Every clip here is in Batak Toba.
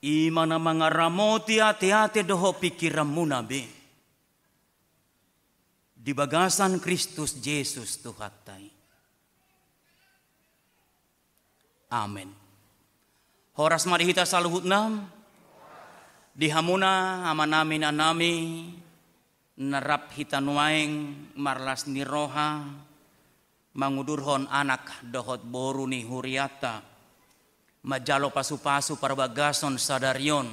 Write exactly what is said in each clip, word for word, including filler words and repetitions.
I ma na mangaramoti ateate dohot pingkiranmuna be di bagasan Kristus Jesus Tuhanta i. Amen. Horas ma di hita saluhutna. Di hamuna amanami, inanami, na rap hita nuaeng marlas ni roha mangudurhon anak dohot boru ni hurianta manjalo pasupasu parbagason sadari on,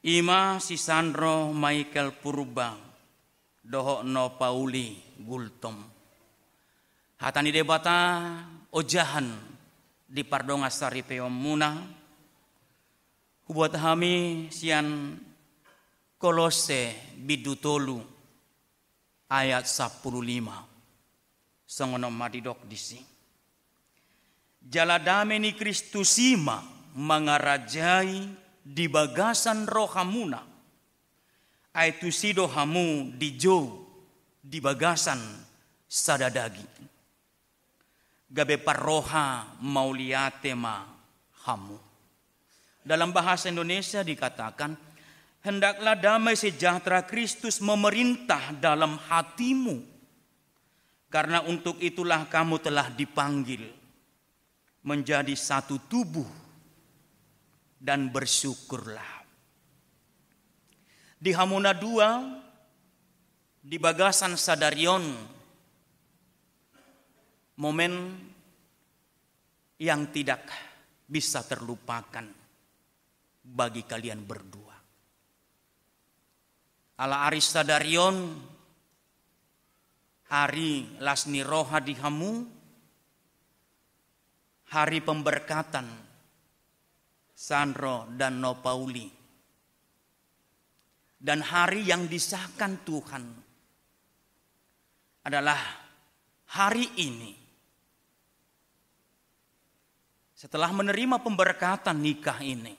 i ma si Sandro Michael Purba dohot Nopauli Gultom. Hata ni Debata ojahan di pardongansaripeonmuna, hubuat hami sian Kolosse bindu tolu ayat sampulu lima. Songon on ma didok disi: Jala dame ni Kristus i ma mangarajai di bagasan rohamuna, ai tusi do hamu dijou di bagasan sada daging. Gabe parroha mauliate ma hamu. Dalam bahasa Indonesia dikatakan, hendaklah damai sejahtera Kristus memerintah dalam hatimu, karena untuk itulah kamu telah dipanggil menjadi satu tubuh, dan bersyukurlah. Di hamu na dua di bagasan sadari on, momen yang tidak bisa terlupakan bagi kalian berdua. Ala ari sadari on ari las ni roha di hamu, hari pemberkatan Sandro dan Nopauli. Dan hari yang disahkan Tuhan adalah hari ini. Setelah menerima pemberkatan nikah ini,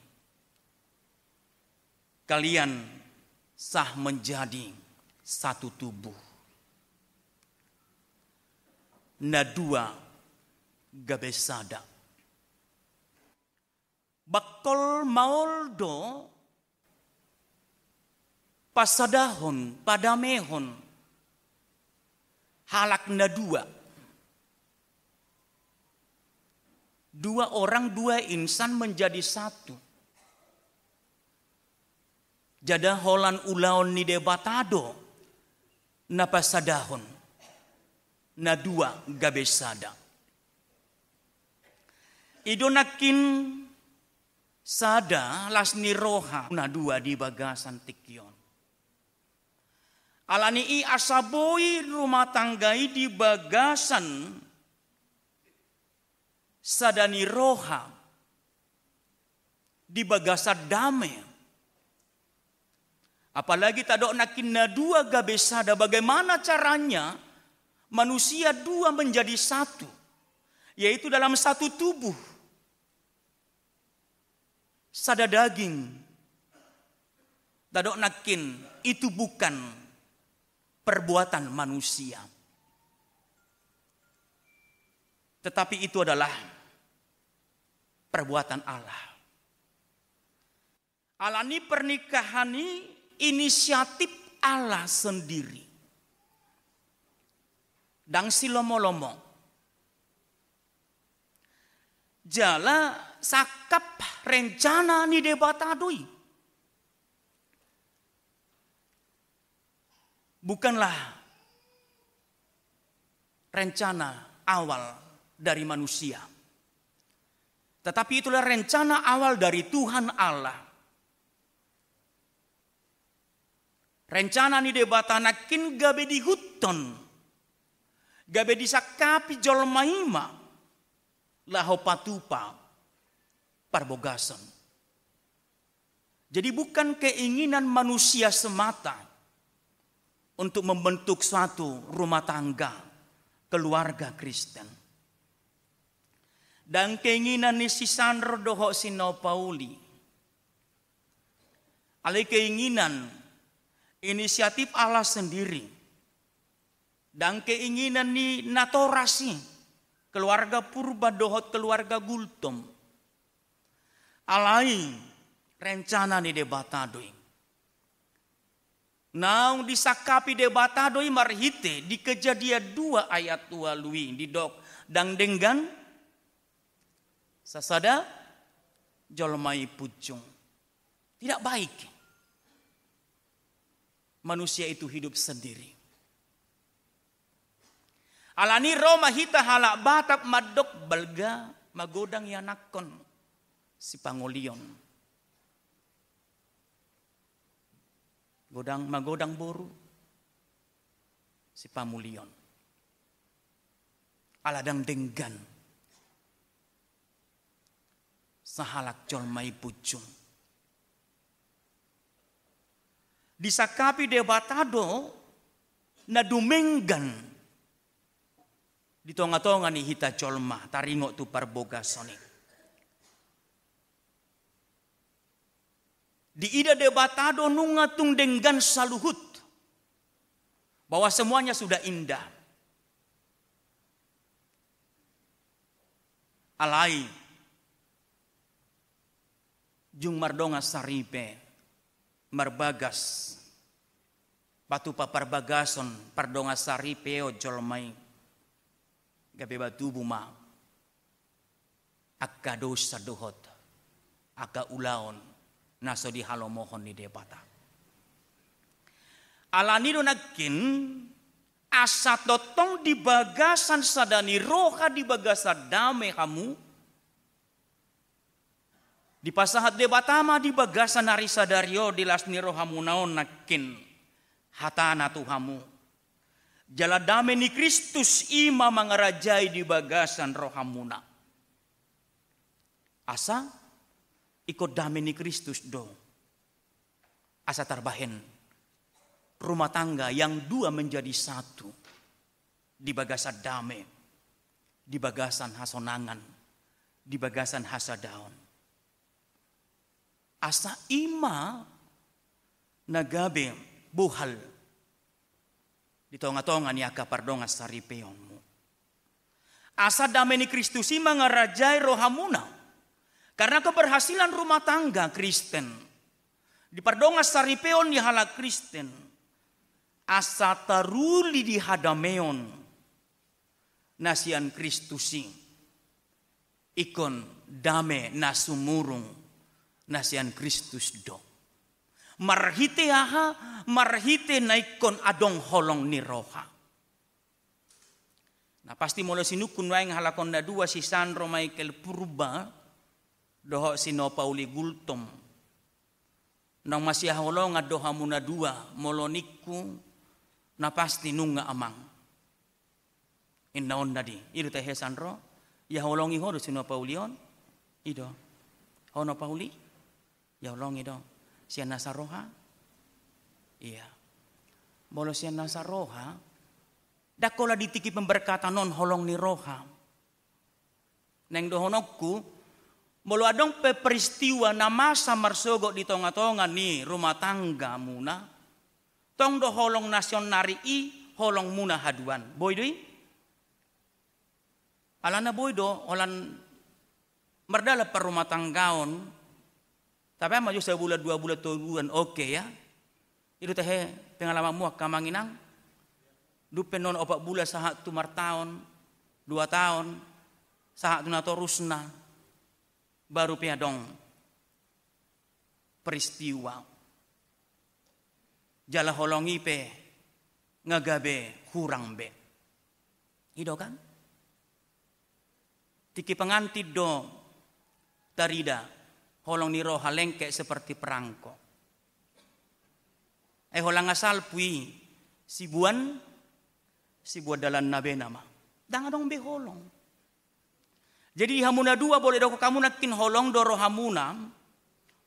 kalian sah menjadi satu tubuh. Na dua gabe sada. Bangkol maol do pasadahon, padamehon halak na dua. Dua orang, dua insan menjadi satu. Jala holan ulaon ni Debata do na pasadahon na dua gabe sada. I do nangkin sada las ni roha na dua di bagasan tingki on. Ala ni i asa boi rumah tangga i di bagasan sada ni roha, di bagasan dame. Apalagi tadok nangkin na dua gabe sada, bagaimana caranya manusia dua menjadi satu, yaitu dalam satu tubuh, sada daging. Tadok nangkin itu bukan perbuatan manusia, tetapi itu adalah perbuatan Allah. Ala ni pernikahan i inisiatif Allah sendiri. Ndang silomolomo. Jala sangkap rencana ni Debata do i. Bukanlah rencana awal dari manusia, tetapi itulah rencana awal dari Tuhan Allah. Rencana ni Debata nangkin gabe diihuthon, gabe disangkapi jolma i ma laho patupa parbogason. Jadi bukan keinginan manusia semata untuk membentuk suatu rumah tangga, keluarga Kristen. Ndang keinginan ni si Sandro dohot si Nopauli. Alai keinginan, inisiatif Allah sendiri. Ndang keinginan ni natoras i, keluarga Purba dohot keluarga Gultom. Alai Rencana ni Debata do i. Naung disangkapi Debata do i marhite di Kejadian dua ayat ualu i, didok ndang denggan sasada jolma i punjung. Tidak baik manusia itu hidup sendiri. Alani ro ma hita halak Batak mandok balga magodang ianakhon sipangolion. Godang, magodang boru sipamulion. Ala ndang denggan sahalak jolma i punjung. Disangkapi Debata do na dumenggan di tonga-tonga ni hita jolma, taringot tu parbogason i. Diida Debata do nunga tung denggan saluhut, bahwa semuanya sudah indah. Alai jung mardongan saripe, marbagas, patupa parbagason pardongan saripe on jolma i, gabe batubu ma angka dosa dohot angka ulaon na so dihalomohon ni Debata. Alani do nangkin, asa tongtong di bagasan sada ni roha, di bagasan dame hamu, dipasahat Debata ma di bagasan ari sadari on di las ni rohamuna on nangkin hatana tu hamu. Jala dame ni Kristus i ma mangarajai di bagasan rohamuna. Asa ingkon dame ni Kristus do. Asa tarbahen rumah tangga yang dua menjadi satu di bagasan dame, di bagasan hasonangan, di bagasan hasadaon. Asa i ma na gabe bohal di tonga-tonga ni angka pardongan saripeonmu. Asa dame ni Kristus i mangarajai rohamuna. Karena keberhasilan rumah tangga Kristen di pardongan saripeon ni halak Kristen, asa taruli di hadameon na sian Kristus i, ingkon dame na sumurung na sian Kristus do. Marhite aha? Marhite na ingkon adong holong ni roha. Na pasti molo sinungkun nuaeng halak on na dua, si Sandro Michael Purba dohot si Nopauli Gultom, naung masihaholongan do hamu na dua, molo ningku na pasti nunga amang. Inna on na di, i do tahe Sandro, ia holongi ho do si Nopauli on? I do. Ho Nopauli? Ia holongi do. Sian nasa roha? Ia. Molo sian nasa roha, ndang holan di tingki pemberkatan on holong ni roha. Naeng dohononku, molo adong pe peristiwa na masa marsogot di tonga-tonga ni rumah tanggamuna, tong do holong na sian nari i holongmuna haduan. Boi do i? Alana boi do, holan mardalan parrumatanggaon, tapi ma jo sabulan, dua bulan, tolu bulan, oke ya. I do tahe pengalamanmu angka amang inang. Dung pe non opat bulan sahat tu martaon, dua taon, sahat tu na torusna, baru pe adong peristiwa. Jala holong i pe nga gabe hurang be. I do kan? Tingki pengantin do tarida holong ni roha lengket seperti perangko. Ai holan nga salpu i, sibuan, sibuan dalanna be nama. Ndang adong be holong. Jadi di hamu na dua, molo didok hamu nangkin holong do rohamuna,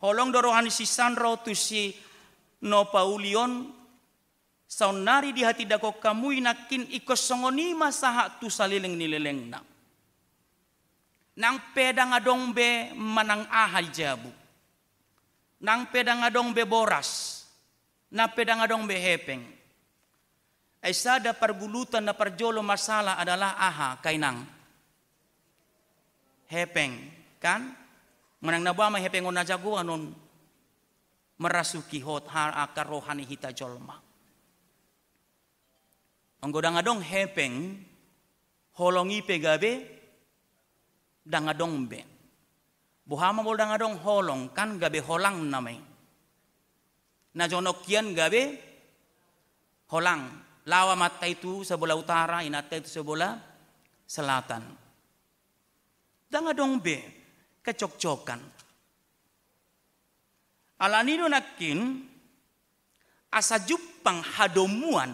holong do roha ni si Sandro tu si Nopauli on, saonnari dihatindangkon hamu i nangkin ingkon songon i ma sahat tu saleleng ni lelengna. Nang pe ndang adong be manang aha i jabu. Nang pe ndang adong be boras. Nang pe ndang adong be hepeng. Ai sada pargulutan na parjolo masalah adalah aha, angka inang? Hepeng, kan? Manang na boha ma hepeng on na jagoan on, merasuki hot ha-, angka roha ni hita jolma. Anggo ndang adong hepeng, holong i pe gabe ndang adong be. Boha ma molo ndang adong holong, kan gabe holang nama i. Na jonok hian gabe holang. Laho amanta i tu sabola utara, inanta i tu sabola selatan. Ndang adong be kecokcokan. Alani do nangkin asa jumpang hadomuan.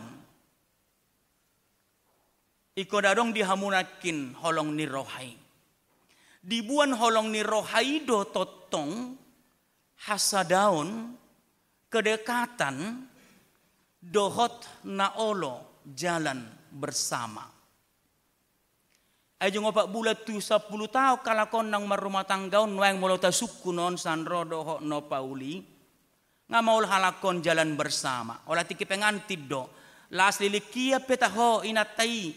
Ingkon adong di hamu nangkin holong ni roha i. Diboan holong ni roha i do tongtong hasadaon, kedekatan, dohot na olo jalan bersama. Ai jung opat bulan tu sampulu taon halak on naung marrumah tangga on, nuaeng molo tasungkun on Sandro dohot na pauli, nga maol halak on jalan bersama. Holan tingki pengantin do. Las leleng hian pe taho inanta i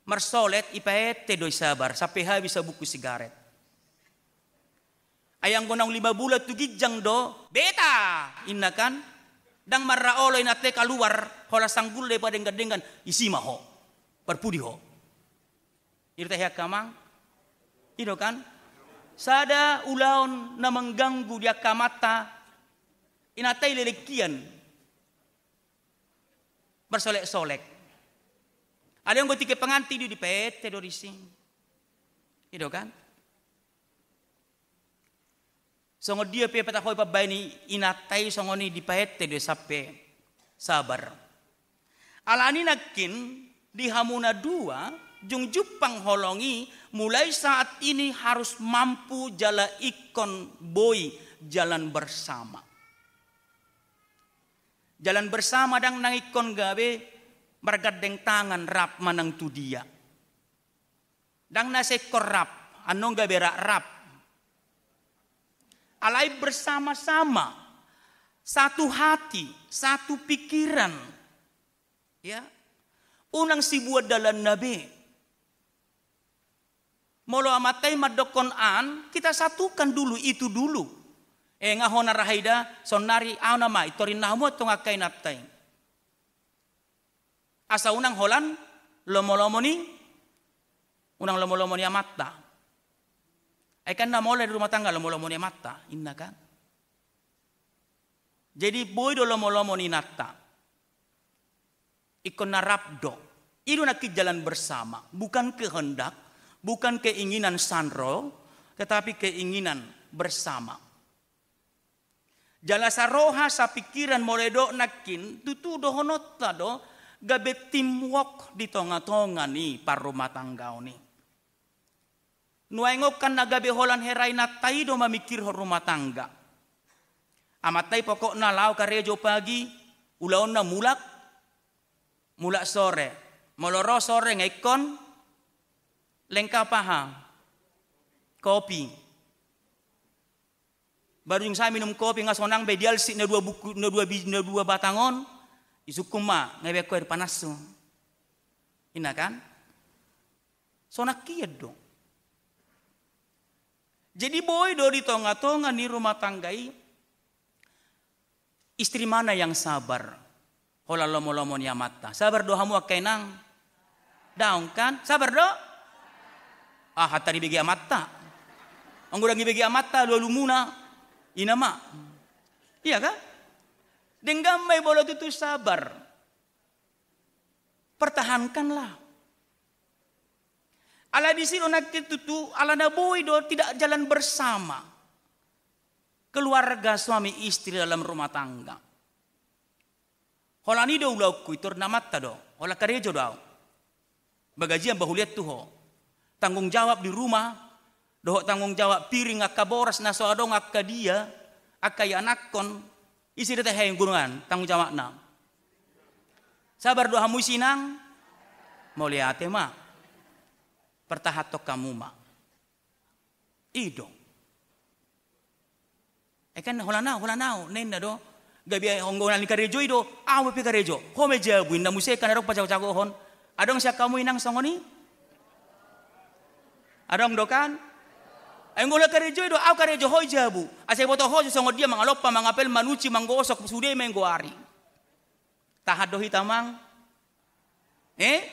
marsolet, dipaete do i sabar sampe habis sabungkus sigaret. Ai anggo naung lima bulan tu ginjang do, beta! Inna kan? Ndang marra olo inanta i kaluar, holan sanggul do i padenggan-denggan, isi ma ho. Parpudi ho. I do tahe angka amang? I do kan? Sada ulaon na mengganggu di angka amanta, inanta i leleng hian marsolek-solek. Alai anggo tingki pengantin do, dipaete do disi. I do kan? Songon dia pe taho i pambaen inanta i songon i, dipaete do i sampe sabar. Alani nangkin di hamu na dua, jung jumpang holong i, mulai saat ini harus mampu jala ingkon boi jalan bersama. Jalan bersama ndang na ingkon gabe margandeng tangan rap manang tu dia. Ndang na sai ingkon rap, annon gabe ra-, rap. Alai bersama-sama, satu hati, satu pikiran. Ya. Unang sibuat dalanna be. Molo amanta i mandokkon an, kita satukan dulu, itu dulu. Eh, nga hona rahaida, sonari au nama, i torinna hamu antong angka inanta i. Asa unang holan lomo-lomo ni, unang lomo-lomo ni amanta. Ai kan na maol di rumah tangga lomo-lomo ni amanta, inna kan. Jadi boi do lomo-lomo ni inanta. Ingkon na rap do. I do nangkin jalan bersama. Bukan kehendak, bukan keinginan Sandro, tetapi keinginan bersama. Jala saroha, sapikiran, molo didok nangkin, tutu dohononta do, gabe teamwork di tonga-tonga ni parrumatanggaon i. Nuaeng on kan na gabe holan hera inanta i do mamikirhon rumah tangga. Amanta i pokokna laho karejo pagi, ulaonna mulak, mulak sore. Molo ro sore nga ingkon lengkap aha? Kopi. Baru dung sae minum kopi nga sonang be dialsik na dua buku, na dua bi-, na dua batang on, disungkun ma, nga ibaen ho air panas ho. Inna kan? Sonang hian do. Jadi boi do di tonga-tonga ni rumah tangga i, istri mana yang sabar? Holan lomo-lomo ni amanta. Sabar do hamu angka inang? Daong kan? Sabar do? Ah, hata dibege amanta. Anggo ndang dibege amanta, alu-alumuna. Ina ma. Iya kan? Denggan ma i molo tutu sabar. Pertahankanlah. Ala disi do nangkin tutu, ala na boi do tidak jalan bersama. Keluarga suami istri dalam rumah tangga. Holan i do ulaonku, i torinna amanta do, holan karejo do au. Bagajian ba huliat tu ho. Tanggung jawab di rumah, dohot tanggung jawab piring angka boras na so adong angka dia, angka ianakhon, ise do tahe i gurungan tanggung jawabna? Sabar do hamu isi inang? Mauliate ma. Pertahanhon hamu ma. I do. Eh kan, holan au, holan au, ninna do. Gabe anggo na ni karejo i do, au pe karejo. Ho ma jabu, inna muse kan adong pajago-jagohon. Adong sian hamu inang songon i? Adong do kan? Ai anggo na karejoi do, au karejo ho i jabu. Asa iboto ho songon dia mangalompa, mangapel, manuci, manggosok, sude ma anggo ari. Tahan do hita, Amang? Eh?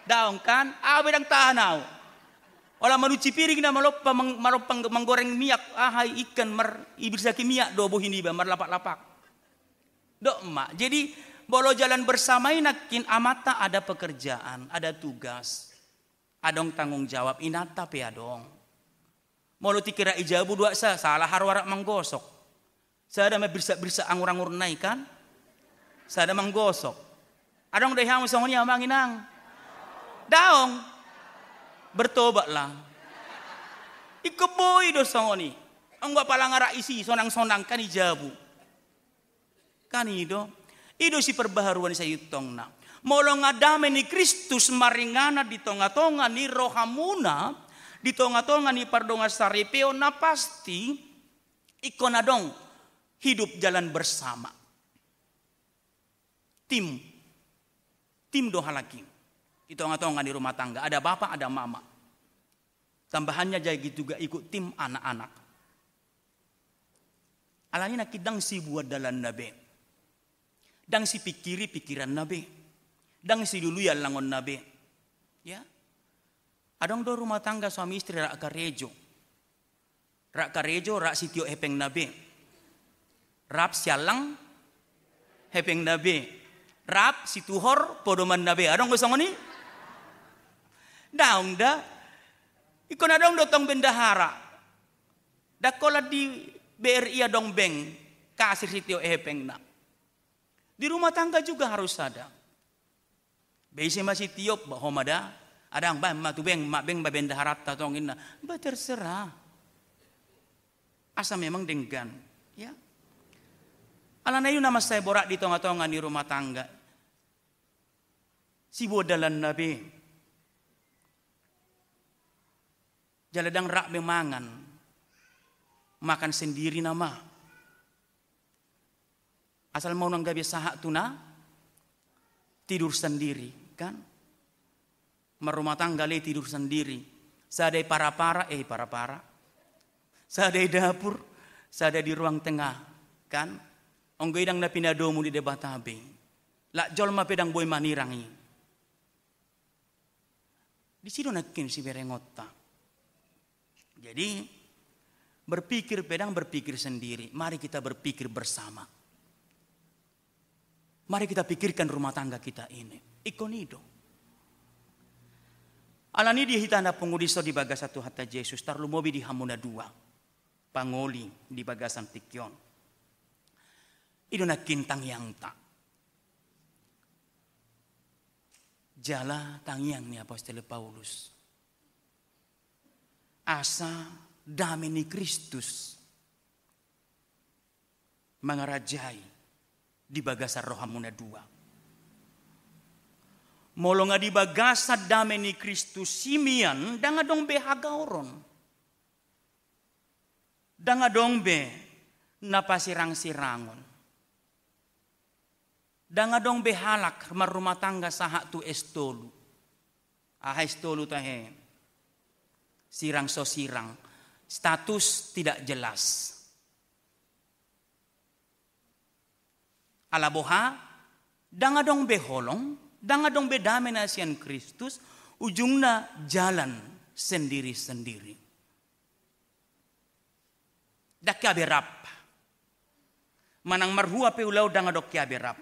Daong kan? Au be ndang tahan au. Ola manuci piring na malompa, mang-, malompa manggoreng miak, aha, ikan mar-, ibirsaki miak do bohi niba, marlapak-lapak. Dok ma. Jadi, molo jalan bersama i nangkin, amanta ada pekerjaan, ada tugas. Adong tanggung jawab, inanta pe adong. Molo tingki ra i jabu do, sa-, salah haru arak manggosok. Sada ma birsak-birsak angur-angurna i kan? Sada manggosok. Adong do i hamu songon i, Amang Inang? Daong. Bertobatlah. Ingkon boi do songon i. Anggo apala nga ra isi, sonang-sonang kan i jabu. Kan i do. I do siperbaharuan saihuthonna. Molo nga dame ni Kristus maringanan di tonga-tonga ni rohamuna, di tonga-tonga ni pardongansaripeon, na pasti ingkon adong hidup jalan bersama. Tim. Tim do halak i. Di tonga-tonga ni rumah tangga. Ada bapak, ada mama. Tambahannya jadi juga ikut tim anak-anak. Alani nangkin ndang siboan dalanna be. Ndang sipingkiri pingkiranna be. Ndang silului allangonna be. Ya. Adong do rumah tangga suami istri rap karejo. Rap karejo, rap sitiop hepengna be. Rap siallang hepengna be. Rap situhor podomanna be. Adong do songon i? Daong da. Ingkon adong do tong bendahara. Ndang holan di B R I adong bank, kasir sitiop hepengna. Di rumah tangga juga harus ada. Be ise ma sitiop, ba ho ma da. Adong, ba ma tu bank, ma bank, ba bendaharanta tong inna. Ba terserah. Asa memang denggan, ya. Alana i do na mansai borat di tonga-tonga ni rumah tangga. Siboan dalanna be. Jala ndang rap be mangan. Makan sendiri nama. Asal ma unang gabe sahat tu na tidur sendiri, kan? Marrumah tangga le tidur sendiri. Sada i para-para, eh, para-para. Sada i dapur, sada di ruang tengah, kan? Anggo i ndang na pinadomu ni Debata be. Lak jolma pe ndang boi manirang i. Disi do nangkin siberengonta. Jadi, berpikir pe ndang berpikir sendiri. Mari kita berpikir bersama. Mari kita pikirkan rumah tangga kita ini. Ingkon i do. Alani i di hita na pungu dison di bagasan Tuhanta Jesus, tarlumobi di hamu na dua. Pangoli di bagasan tingki on. I do nangkin tangiangta. Jala tangiang ni apostel Paulus. Asa dame ni Kristus mangarajai di bagasan rohamuna dua. Molo nga di bagasan dame ni Kristus i mian, ndang adong be hagaoron. Ndang adong be na pasirang-sirangon. Ndang adong be halak marrumah tangga sahat tu S tolu. Aha S tolu tahe? Sirang so sirang. Status tidak jelas. Ala boha, ndang adong be holong, ndang adong be dame na sian Kristus, ujungna jalan sendiri-sendiri. Ndang hea be rap. Manang marhua pe ulaon ndang adong hea be rap.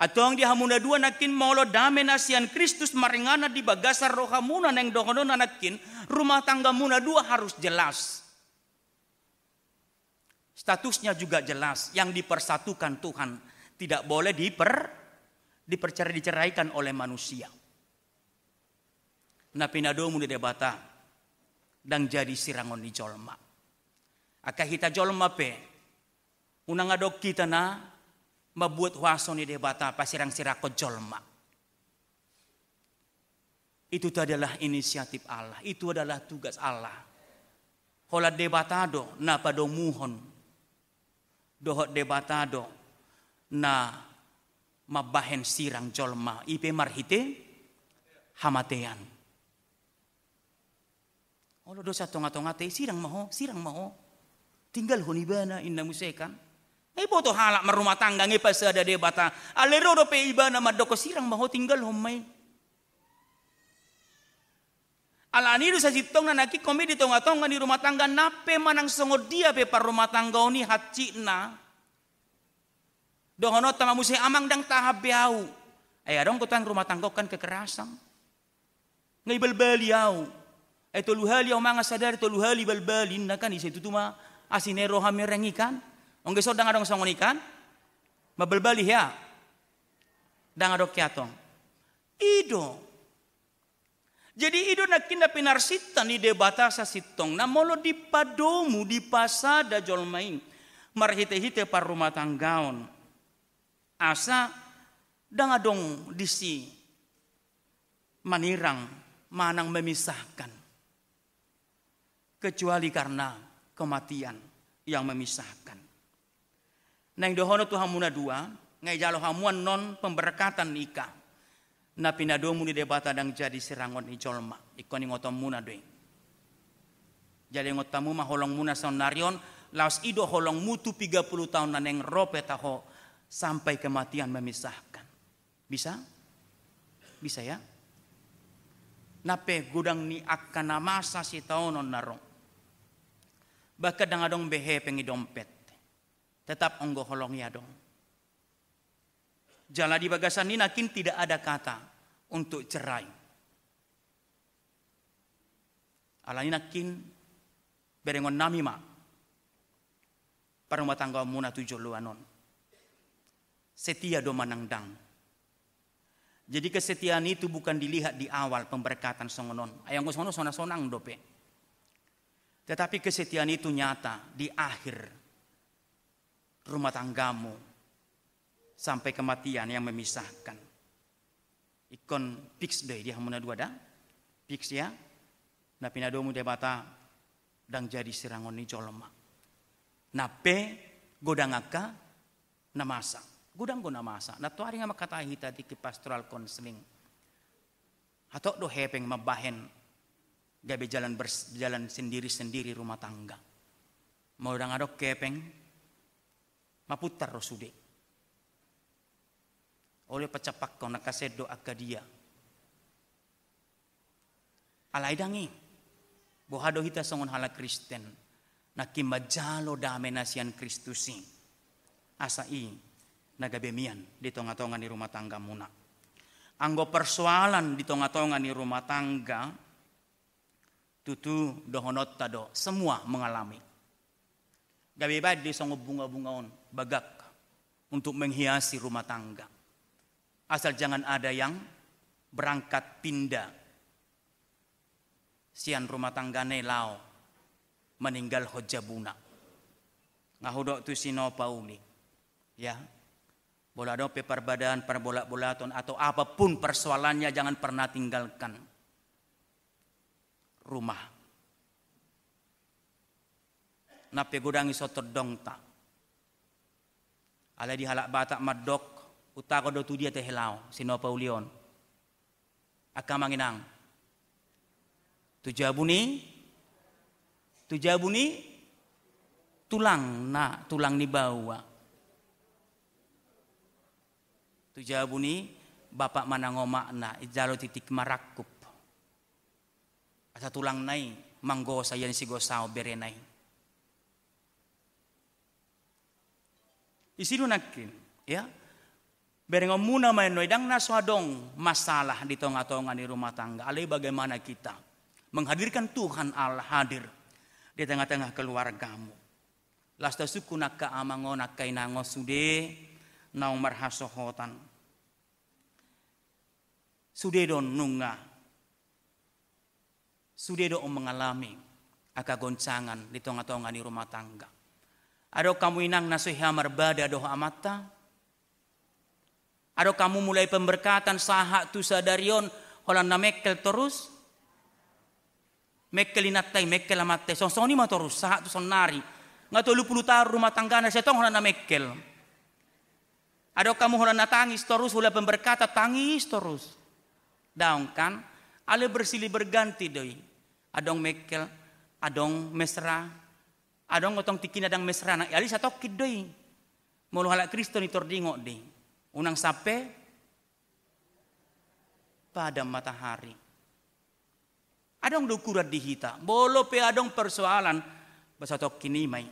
Antong di hamuna dua nangkin molo dame na sian Kristus maringanan di bagasan rohamuna naeng dohononna nangkin, rumah tanggamuna dua harus jelas. Statusnya juga jelas, yang dipersatukan Tuhan tidak boleh diper-, dipercerai, diceraikan oleh manusia. Na pinadomu ni Debata ndang jadi sirangon ni jolma. Angka hita jolma pe, unang adong hita na mambuat huaso ni Debata pasirang-sirangkon jolma. Itu adalah inisiatif Allah, itu adalah tugas Allah. Holan Debata do na padomuhon, dohot Debata do na mambahen sirang jolma, i pe marhite hamatean. Olo do sian tonga-tonga te, sirang ma ho, sirang ma ho. Tinggalhon ibana, inna muse kan. Nga diboto halak marrumah tangga, nga dipasada Debata. Alai ro dope ibana mandok, sirang ma ho, tinggalhon ma i. Alani do sasintongna nangkin, homi di tonga-tonga ni rumah tangga, nang pe manang songon dia pe parrumah tanggaon i hansikna, dohononta ma muse, amang, ndang tahan be au. Ai adong do tong rumah tangga on kan kekerasan. Nga dibalbali au. Ai tolu hali au mangan sadari, tolu hali balbali, inna kan, ise tutu ma asi ni roha mereng i kan. Anggo dison ndang adong songon i kan. Mambalbali hea? Ndang adong hea tong. I do. Jadi i do nangkin na pinarsinta ni Debata sasintongna molo dipadomu, dipasada jolma i marhite-hite parrumah tanggaon. Asa ndang adong disi manirang manang memisahkan, kecuali karena kematian yang memisahkan. Naeng dohonon tu hamu na dua, nga dijalo hamu annon pemberkatan ni I K A na pinadomu ni Debata, ndang jadi sirangon ni jolma. Ingkon ingotonmuna do i. Jadi ingot hamu ma holongmuna saonnari on, laos i do holongmu tu piga puluh taon na naeng ro pe taho, sampai kematian memisahkan. Bisa? Bisa ya? Nang pe godang ni angka na masa sitaonon na ro. Bahkan ndang adong be hepeng i dompet. Tetap anggo holong i adong. Jala di bagasan i nangkin tidak ada kata untuk cerai. Alani nangkin berengonnami ma parrumah tanggaonmuna tu joloan on. Setia do manang ndang. Jadi kesetiaan itu bukan dilihat di awal pemberkatan songon on. Ai anggo songon on sonang-sonang dope. Tetapi kesetiaan itu nyata di akhir rumah tanggamu sampai kematian yang memisahkan. Ingkon fix do i di hamu na dua da. Fix ya. Na pinadomu Debata ndang jadi sirangon ni jolma. Nang pe godang angka na masa. Godang do na masa. Na toari nga mangkatai hita di pastoral counseling. Hatop do hepeng mambahen gabe jalan bers-, jalan sendiri-sendiri rumah tangga. Molo ndang adong hepeng, mapuntar do sude. Olo pacapakkon angka sendo angka dia. Alai ndang i. Boha do hita songon halak Kristen nangkin manjalo dame na sian Kristus i. Asa i na gabe mian di tonga-tonga ni rumah tanggamuna. Anggo persoalan di tonga-tonga ni rumah tangga, tutu dohononta do, semua mengalami. Gabe baen do i songon bunga-bunga on, bagak, untuk menghiasi rumah tangga. Asal jangan ada yang berangkat pindah sian rumah tanggana i laho maninggalhon jabuna. Nga hudok tu si Nopa uli. Ya. Molo adong pe parbadaan, parbolat-bolaton, atau apapun persoalannya, jangan pernah tinggalkan rumah. Nang pe godang i so tondongta. Alai di halak Batak mandok, hutangihon do tu dia tahe laho, si Nopa uli on. Angka amang inang. Tu jabu ni, tu jabu ni tulangna, tulang ni baoa. Tu jabu ni bapak manang omakna, dijalo titik marangkup. Asa tulangna i manggosa, ia ni sigosaon berena i. Disi do nangkin, ya. Berengonmuna ma annon i, ndang na so adong masalah di tonga-tonga ni rumah tangga. Alai bagaimana kita menghadirkan Tuhan Allah hadir di tengah-tengah keluargamu. Las do sungkun angka amang on, angka inang on, sude naung marhasohotan. Sude do nunga. Sude do mengalami angka goncangan di tonga-tonga ni rumah tangga. Adong hamu inang na so hea marbada dohot amanta? Adong hamu mulai pemberkatan sahat tu sadari on holan na mengkel torus? Mengkel inanta i, mengkel amanta i, songon i ma torus sahat tu saonnari. Nga tolu pulu taon rumah tanggana, sai tong holan na mengkel. Adong hamu holan na tangis torus, holan pemberkatan tangis torus? Daong kan? Alai bersilih berganti do i. Adong mengkel, adong mesra, adong tong tingkina ndang mesra, na alai satongkin do i. Molo halak Kristen i tor diingot do i, unang sampe padam matahari. Adong do ukuran di hita, molo pe adong persoalan, ba satongkin i ma i.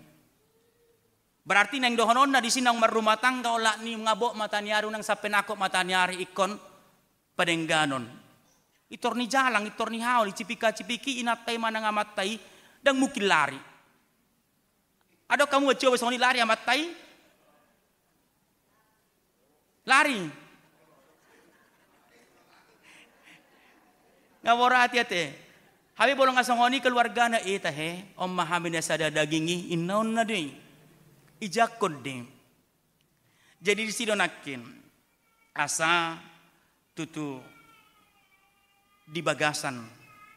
Berarti naeng dohononna disi naung marrumah tangga, olat ni ngabot mataniari, unang sampe nangkok mataniari ingkon padengganon. Intor ni jalang, intor ni haol, icipika-cipiki inanta i manang amanta i, ndang mungkin lari. Adong hamu mancoba songon i, lari amanta i? Lari. Nga borat i ate. Hape molo nga songon i keluargana, i tahe, on ma hami na sada daging i, inna onna do i. Ijangkon do i. Jadi disi do nangkin, asa tutu di bagasan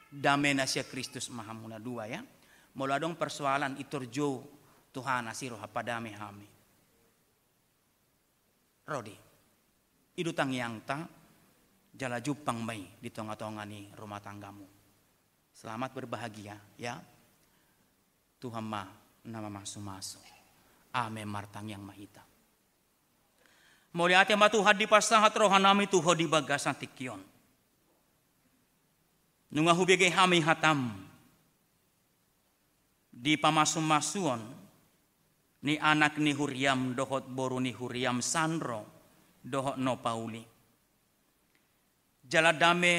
dame na sian Kristus ma hamu na dua, ya. Molo adong persoalan, intor jou tu Tuhan, asi roha padame hami. Ro do i. I do tangiangta, jala jumpang ma i di tonga-tonga ni rumah tanggamu. Selamat berbahagia, ya. Tuhan ma na mamasu-masu. Amen. Martangiang ma hita. Mauliate ma Tuhan, dipasahat rohanami tu Ho di bagasan tingki on. Nunga hubege hami hatam di pamasu-masuon ni anak ni huriam dohot boru ni huriam Sandro dohot no Pauli. Jala dame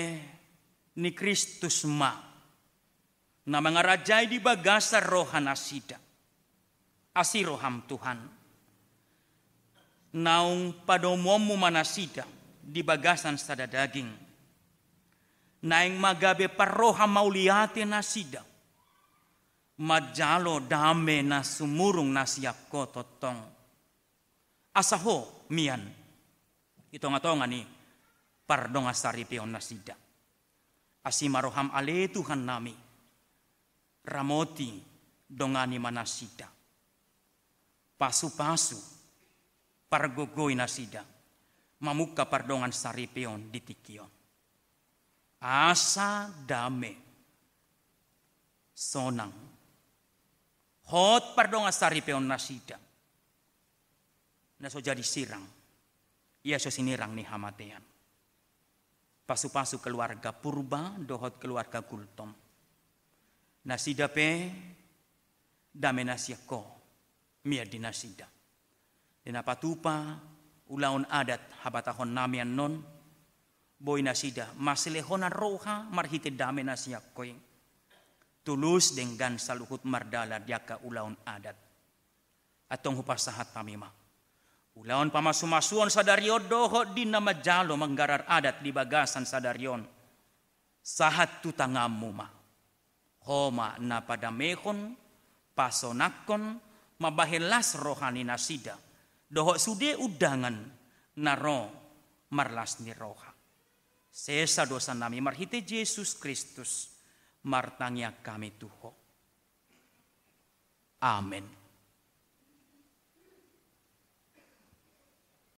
ni Kristus ma na mangarajai di bagasan roha nasida. Asi roham Tuhan. Naung padomuonmu ma nasida di bagasan sada daging. Naeng ma gabe parroha mauliate nasida manjalo dame na sumurung na sian Ho tongtong. Asa Ho mian di tonga-tonga ni pardongansaripeon nasida. Asi ma roham ale Tuhannami, ramoti, dongani ma nasida. Pasu-pasu, pargogoi nasida mamungka pardongansaripeon di tingki on. Asa dame, sonang, hot pardongansaripeon nasida na so jadi sirang, ia so sinirang ni hamatean. Pasu-pasu keluarga Purba dohot keluarga Gultom. Nasida pe dame na sian Ho mian di nasida. Di na patupa ulaon adat habatahonnami annon, boi nasida masilehonan roha marhite dame na sian Ho i. Tulus denggan saluhut mardalan di angka ulaon adat. Antong hupasahat hami ma ulaon pamasu-masuon sadari on dohot di na manjalo manggarar adat di bagasan sadari on. Sahat tu tanganmu ma. Ho ma na padamehon, pasonangkon, mambahen las roha ni nasida dohot sude undangan na ro marlas ni roha. Sesa dosanami marhite Jesus Kristus, martangiang hami tu Ho. Amen.